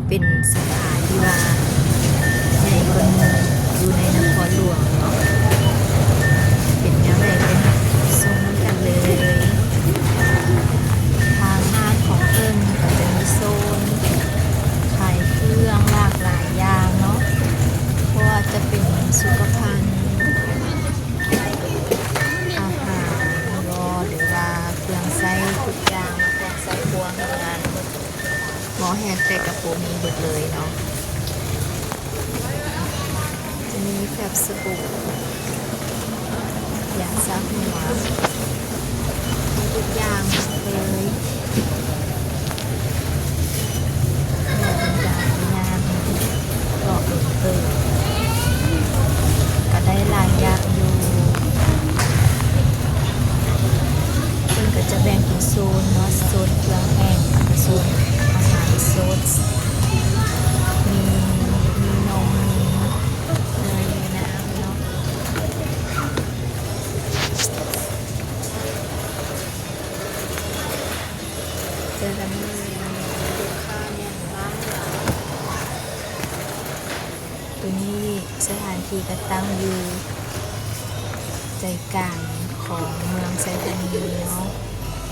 ເປັນສາຂາທີ່ວ່າໃຫຍ່ກວ່າໝູ່ຢູ່ໃນນະຄອນຫຼວງເນາະ. ເປັນແນວໃດໄປຊົມນຳກັນເລີຍ. ທາງຮ້ານຂອງເພິ່ນກໍຈະມີໂຊນຂາຍເຄື່ອງຫຼາກຫຼາຍຢ່າງເນາະ, ບໍ່ວ່າຈະເປັນສຸຂະພັນ ອາຫານບໍ ຫຼືວ່າເຄື່ອງໃຊ້ທຸກຢ່າງ, ເຄື່ອງໃຊ້ຄົວເຮືອນ, ໝໍ້ແຮງແຕ່ກະໂປະມີເບິດເລີຍເນາະ. ຈະມີແຟັບສະບູ່, ຢາສະຫົວ, ມີທຸກຢ່າງເລີຍ. ເພິ່ນກະຍ່າງເລາະເບິ່ງເຕີບ ກະໄດ້ຫຼາຍຢ່າງຢູ່. ເພິ່ນກະຈະແບ່ງເປັນໂຊນເນາະ, ໂຊນເຄື່ອງແຫ້ງ ແລ້ວກະໂຊນອາຫານສົດ, ມີ ມີນົມ ມີເນີຍ ມີນ້ຳເນາະ. ແຕ່ລະມື້ນີ້ລູກຄ້າແໜ້ນຮ້ານຫຼາຍ. ໂຕນີ້ສະຖານທີ່ກະຕັ້ງຢູ່ໃຈກາງຂອງເມືອງໄຊທານີເນາະ,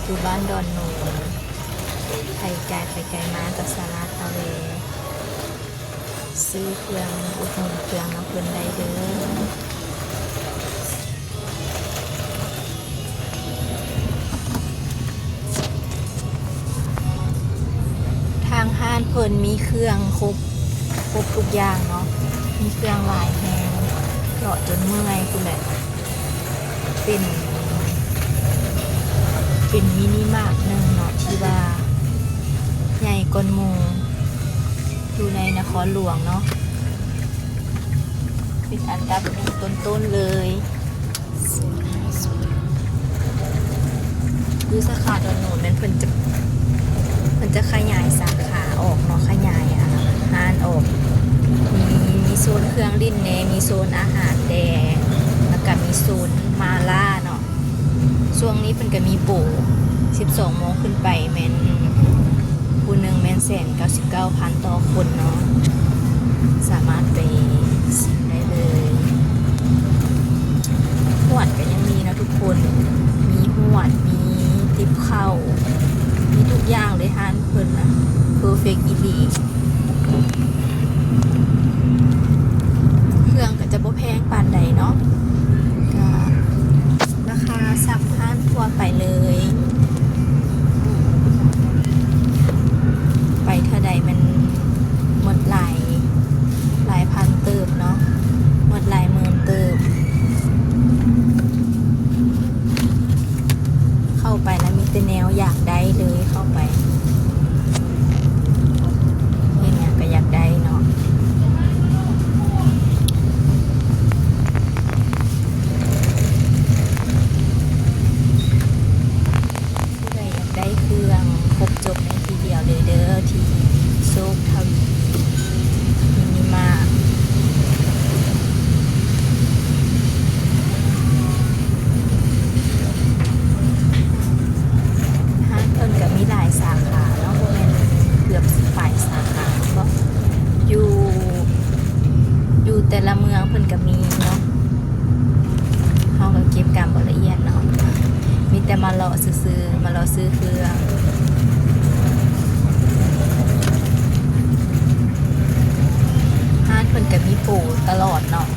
ຢູ່ບ້ານດອນໂນນ. ໃຜກາຍໄປກາຍມາກໍສາມາດມາແວ່ຊື້ເຄື່ອງ ອຸດໜູນເຄື່ອງນຳເພິ່ນໄດ້ເດີ້. ທາງຮ້ານເພິ່ນມີເຄື່ອງຄົບ ຄົບທຸກຢ່າງເນາະ, ມີເຄື່ອງຫຼາຍແຮງ ເລາະຈົນເມື່ອຍພຸ້ນແຫຼະ. ເປັນ ເປັນມິນິມາດໜຶ່ງເນາະ ທີ່ວ່າໃຫຍ່ກວ່າໝູ່ຢູ່ໃນນະຄອນຫຼວງເນາະ, ເປັນອັນດັບໜຶ່ງຕົ້ນໆເລີຍ. ຢູ່ສາຂາດອນໂນນແມ່ນເພິ່ນຈະ ເພິ່ນຈະຂະຫຍາຍສາຂາອອກເນາະ, ຂະຫຍາຍ ອາ ຮ້ານອອກ. ມີ ມີໂຊນເຄື່ອງຫຼິ້ນແດ່, ມີໂຊນອາຫານແດ່, ແລ້ວກະມີໂຊນໝາລ່າເນາະ. ຊ່ວງນີ້ເພິ່ນກະມີໂປ ສິບສອງໂມງຂຶ້ນໄປແມ່ນ ຜູ້ໜຶ່ງແມ່ນແສນເກົ້າສິບເກົ້າພັນຕໍ່ຄົນເນາະ, ສາມາດໄປຊິມໄດ້ເລີຍ. ຫວດກໍຍັງມີເນາະທຸກຄົນ, ມີຫວດ ມີຕິບເຂົ້າ ມີທຸກຢ່າງເລີຍ. ຮ້ານເພິ່ນນະເພີເຟັກອີ່ຫຼີ. ເຄື່ອງກໍຈະບໍ່ແພງປານໃດເນາະ, ກໍ ລາຄາສ່ຳຮ້ານທົ່ວໄປເລີຍ. ໄປເທື່ອໃດມັນໝົດຫຼາຍ ຫຼາຍພັນເຕີບເນາະ, ໝົດຫຼາຍໝື່ນເຕີບ. ເຂົ້າໄປແລ້ວມີແຕ່ແນວຢາກໄດ້ເລີຍ, ເຂົ້າໄປເຫັນຫຍັງກໍຢາກໄດ້ເນາະ. ຜູ້ໃດຢາກໄດ້ເຄື່ອງຄົບຈົບໃນທີ່ດຽວເລີຍເດີ້ ທີ່ໂຊກທະວີມິນິມາດ. ຮ້ານເພິ່ນກໍມີຫຼາຍສາຂາເນາະ, ບໍ່ແມ່ນເກືອບສິບປາຍສາຂາເນາະ, ຢູ່ ຢູ່ແຕ່ລະເມືອງເພິ່ນກໍມີເນາະ. ເຮົາກໍເກັບກຳບໍ່ລະອຽດເນາະ, ມີແຕ່ມາເລາະຊື່ໆ ມາເລາະຊື້ເຄື່ອງ. ຮ້ານເພິ່ນກໍມີໂປຕະຫຼອດເນາະ,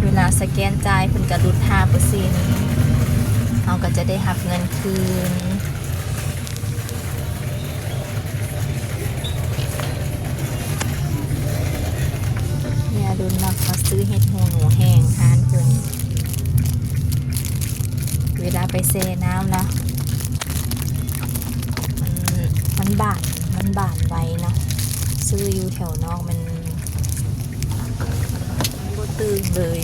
ເວລາສະແກນຈ່າຍເພິ່ນກໍຫຼຸດຫ້າເປີເຊັນ, ເຮົາກໍຈະໄດ້ຮັບເງິນຄືນ. ຍາລຸນມັກມາຊື້ເຫັດຫູໜູແຫ້ງຮ້ານເພິ່ນ, ເວລາໄປແຊ່ນ້ຳລະ ມັນ ມັນບານ ມັນບານໄວເນາະ, ຊື້ຢູ່ແຖວນອກມັນ ມັນບໍ່ຕື່ມເລີຍ.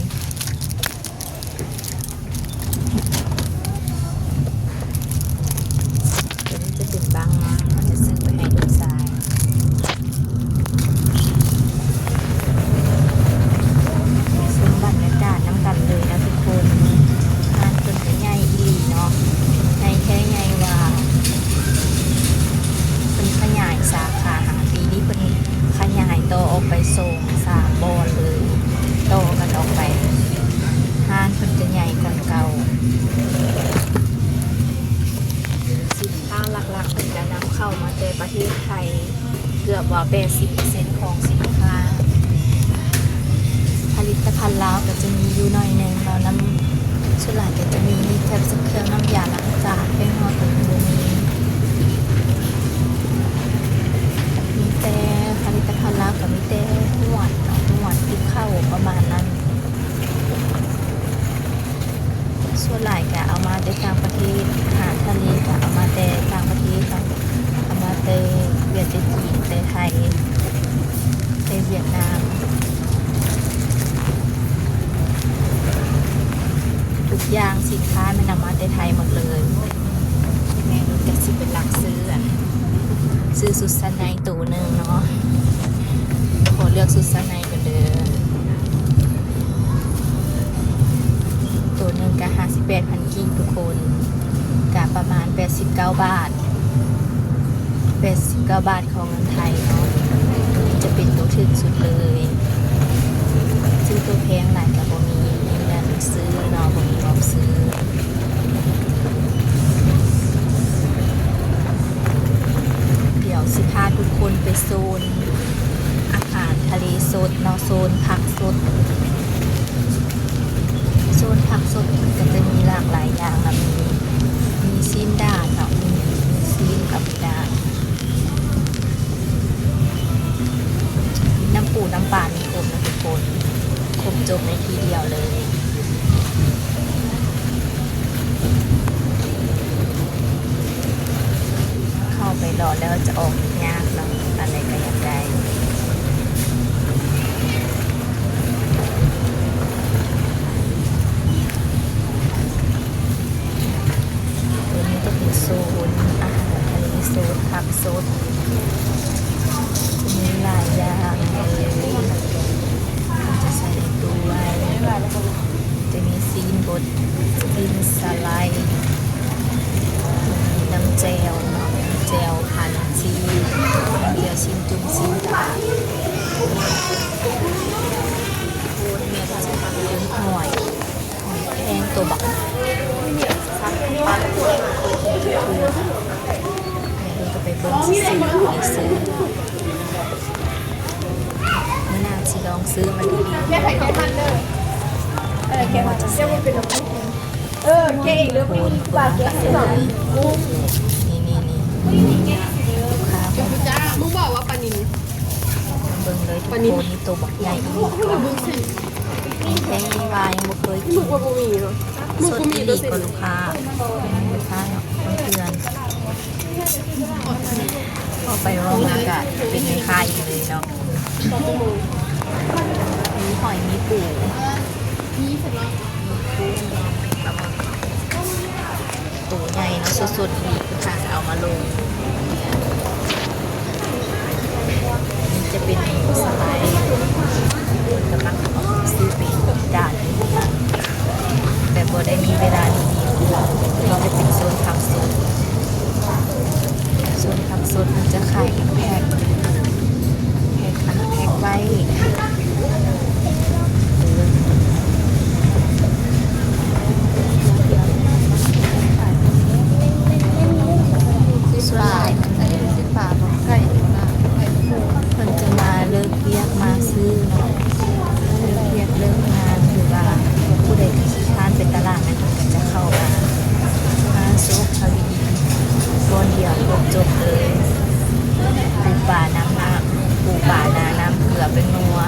ຕົວນີ້ຈະເປັນບັ້ງນະ, ເຮົາຈະຊື້ໄປໃຫ້ລູກຊາຍ. ຊົມບັນຍາກາດນຳກັນເລີຍນະທຸກຄົນ. ຮ້ານເພິ່ນກໍໃຫຍ່ອີ່ຫຼີເນາະ, ໃຫຍ່ແທ້ໃຫຍ່ວ່າ. ເພິ່ນຂະຫຍາຍສາຂາ, ປີນີ້ເພິ່ນຂ ເກືອບວ່າແປດສິບເປີເຊັນຂອງສິນຄ້າຜະລິດຕະພັນລາວກໍຈະມີຢູ່ໜ້ອຍໜຶ່ງເນາະ, ນຳ ສ່ວນຫຼາຍກໍຈະມີແບບເຄື່ອງນ້ຳຢາລ້າງຈານ, ແປ້ງນົວດກໍບໍ່ມີ, ມີແຕ່ຜະລິດຕະພັນລາວກໍມີແຕ່ນວດເນາະ, ນວດ ຕິບເຂົ້າ ປະມານນັ້ນ. ສ່ວນຫຼາຍກະເອົາມາແຕ່ຕ່າງປະເທດ, ອາຫານທະເລກະເອົາມາແຕ່ຕ່າງປະເທດເນາະ, ເອົາມາແຕ່ຫວຽດ ແຕ່ຈີນ ແຕ່ໄທ ແຕ່ຫວຽດນາມ, ທຸກຢ່າງສິນຄ້າແມ່ນເອົາມາແຕ່ໄທໝົດເລີຍ. ແມ່ນຸດກະຊິເປັນຫຼັກຊື້ ອັນ ຊື້ຊຸດຊັ້ນໃນໂຕໜຶ່ງເນາະ, ຂໍເລືອກຊຸດຊັ້ນໃນ ເດີ. ໂຕໜຶ່ງກະຫ້າສິບແປດພັນກີບທຸກຄົນ, ກະປະມານແປດສິບເກົ້າບາດ, ແປດສິບເກົ້າບາດຂອງເງິນໄທເນາະ, ໂຕນີ້ຈະເປັນໂຕຖືກສຸດເລີຍ. ຊື້ໂຕແພງຫຼາຍກະບໍ່ມີເງິນຊື້ເນາະ, ບໍ່ມີງົບຊື້. ດຽວຊິພາທຸກຄົນໄປໂຊນອາຫານທະເລສົດເນາະ, ໂຊນຜັກສົດ, ໂຊນຜັກສົດເພິ່ນກໍຈະມີຫຼາກຫຼາຍຢ່າງນະ, ມີ ມີຊີ້ນດາດເນາະ, ມີ ມີຊີ້ນກັບດາດ, ມີນ້ຳປູນ້ຳປາ ມີຄົບນະທຸກຄົນ, ຄົບຈົບໃນທີ່ດຽວເລີຍ. ເຂົ້າໄປຫຼໍ່ແລ້ວຈະອອກຍາກເນາະ, ອັນໃດກໍຢາກໄດ້. ໂຕນີ້ຈະເປັນໂຊນອາຫານທະເລສົດ, ຜັກສົດ, ມີຫຼາຍຢ່າງເລີຍ, ຈະໃສ່ຖ້ວຍ, ຈະມີຊີ້ນບົດ, ຊີ້ນສະໄລ, ມີນ້ຳແຈ່ວເນາະ, ແຈ່ວພັນຊີ້ນ, ເດຍວຊີ້ນຈຸ່ມ, ຊີ້ນຕາ, ໂອ້ຍ ແມ່ນຊິພາໄປເບິ່ງຫອຍ. ແພງໂຕບັກ ແມ່ເພິ່ນກໍໄປເບິ່ງຊື່ໆ ໄປຊື້. ມື້ໜ້າຊິລອງຊື້ມັນອີກ. ເອີ ແກະມັນເດີ ເອີ ແກະອີກເດີ ນີ້ໆໆ ລູກຄ້າ ເຈົ້າ ມຶງບອກວ່າປານິນ ເບິ່ງເລີຍທຸກຄົນ ໂຕບັກໃຫຍ່ອີ່ຫຼີ. ແທ້ວ່າຍັງບໍ່ເຄີຍກິນ. ສົດອີ່ຫຼີກໍລູກຄ້າ ລູກຄ້າເນາະ ເພື່ອນ ເວົ້າໄປເວົ້າມາກະເປັນແມ່ຄ້າອີ່ຫຼີເລີຍເນາະ. ມີຫອຍ ມີປູ ມີປູ ມີປາໝຶກ. ໂຕໃຫຍ່ເນາະ ສົດໆ ນີ້ ລູກຄ້າກໍເອົາມາລົງ. ນີ້ຈະເປັນໝູສະໄລ ເພິ່ນກໍມັກເອົາຊື້ໄປດາດຢູ່ເຮືອນ ແບບບໍ່ໄດ້ມີເວລາດີໆ. ນີ້ຈະເປັນໂຊນຜັກສົດ ໂຊນຜັກສົດເພິ່ນຈະຂາຍເປັນແພັກ ແພັກ ອັນແພັກໄວ້. ສ່ວນຫຼາຍເພິ່ນຈະມາເລີກວຽກມາຊື້ເນາະ ເລີກວຽກເລີກງານ ຫຼືວ່າຜູ້ໃດທີ່ຂີ້ຄ້ານໄປຕະຫຼາດນັ້ນ ເພິ່ນກໍຈະເຂົ້າມາ ມາໂຊກເຂົາດີໆ ບ່ອນດຽວຄົບຈົບເລີຍ ປູປານ້ຳ ນ້ຳ ປູປາໜານ້ຳເກືອແປ້ງນົວ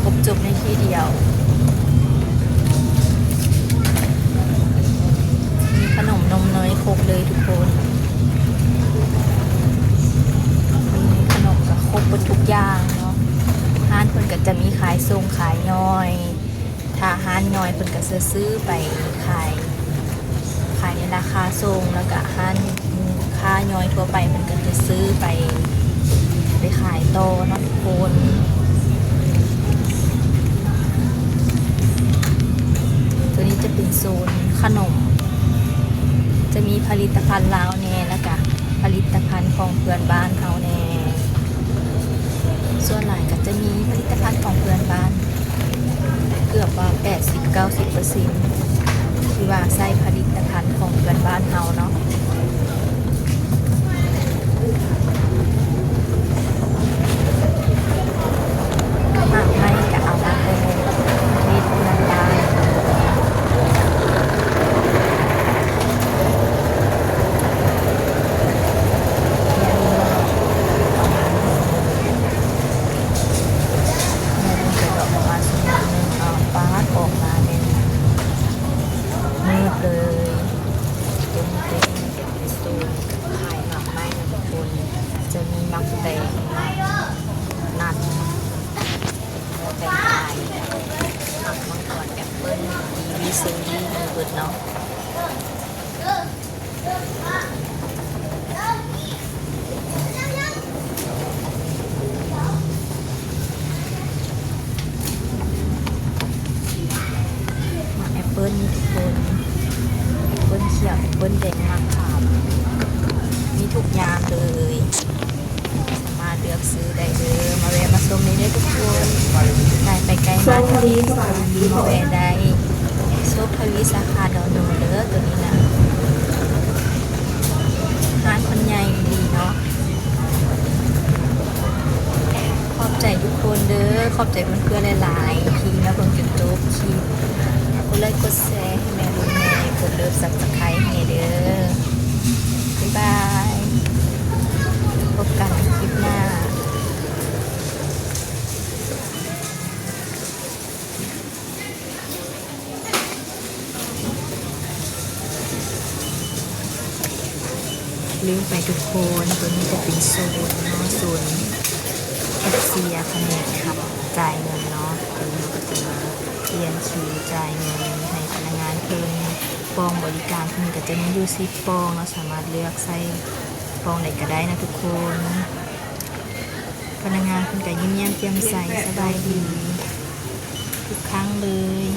ຄົບຈົບໃນທີ່ດຽວ. ມີຂະໜົມນົມເນີຍຄົບເລີຍທຸກຄົນ ມີຂະໜົມກໍຄົບເບິດທຸກຢ່າງເນາະ. ຮ້ານເພິ່ນກໍຈະມີຂາຍສົ່ງຂາຍຍ່ອຍ ຖ້າຮ້ານຍ່ອຍເພິ່ນກໍຈະຊື້ໄປຂາຍ ຂາຍໃນລາຄາສົ່ງ ແລ້ວກະຮ້ານຄ້າຍ່ອຍທົ່ວໄປເພິ່ນກໍຈະຊື້ໄປ ໄປຂາຍຕໍ່ເນາະທຸກຄົນ. ໂຕນີ້ຈະເປັນໂຊນຂະໜົມ ຈະມີຜະລິດຕະພັນລາວແດ່ ແລ້ວກະຜະລິດຕະພັນຂອງເພື່ອນບ້ານເຮົາແດ່. ສ່ວນຫຼາຍກໍຈະມີຜະລິດຕະພັນຂອງເພື່ອນບ້ານ ເກືອບວ່າແປດສິບເກົ້າສິບເປີເຊັນ ທີ່ວ່າໃຊ້ຜະລິດຕະພັນຂອງເພື່ອນບ້ານເຮົາເນາະ. ແຕ່ງນັດ ແຕ່ງກາຍ ໝາກມັງກອນ ແອັບເປິ້ນ ກີວີ ເຊີຣີ ມີເບິດເນາະ. ໝາກແອັບເປິ້ນນີ້ທຸກຄົນ ແອັບເປິ້ນຂຽວ ແອັບເປິ້ນແດງ ໝາກຂາມ ມີທຸກຢ່າງເລີຍ ສາມາດເລືອກຊື້ໄດ້ເດີ. ມາແວະມາຊົມໄດ້ເດີທຸກຄົນ ກາຍໄປກາຍມາ ມາແວະໄດ້ ໂຊກທະວີ ສາຂາດອນເມືອງເດີ. ໂຕນີ້ນະ ຮ້ານເພິ່ນໃຫຍ່ດີເນາະ. ຂອບໃຈທຸກຄົນເດີ ຂອບໃຈເພື່ອນໆຫຼາຍໆ ທີ່ມາເບິ່ງຈົນຈົບຄລິບ. ກົດໄລກົດແຊໃຫ້ແມ່ລຸນແດ່ ກົດເລີບ ຊັບສະໄຄຣບ໌ ໃຫ້ແດ່ເດີ. ບາຍບາຍ ພົບກັນຄລິບໜ້າ. ລືມໄປທຸກຄົນ ໂຕນີ້ຈະເປັນໂຊນເນາະ ໂຊນແຄຊເຊຍ ພະແນກຮັບຈ່າຍເງິນເນາະ. ໂຕນີ້ເຮົາກໍຈະມາປ່ຽນຄິວຈ່າຍເງິນໃຫ້ພະນັກງານເພິ່ນ. ປ່ອງບໍລິການເພິ່ນກໍຈະມີຢູ່ສິບປ່ອງເນາະ ສາມາດເລືອກໃຊ້ປ່ອງໃດກໍໄດ້ນະທຸກຄົນ. ພະນັກງານເພິ່ນກໍຍິ້ມແຍ້ມແຈ່ມໃສ ສະບາຍດີທຸກຄັ້ງເລີຍ.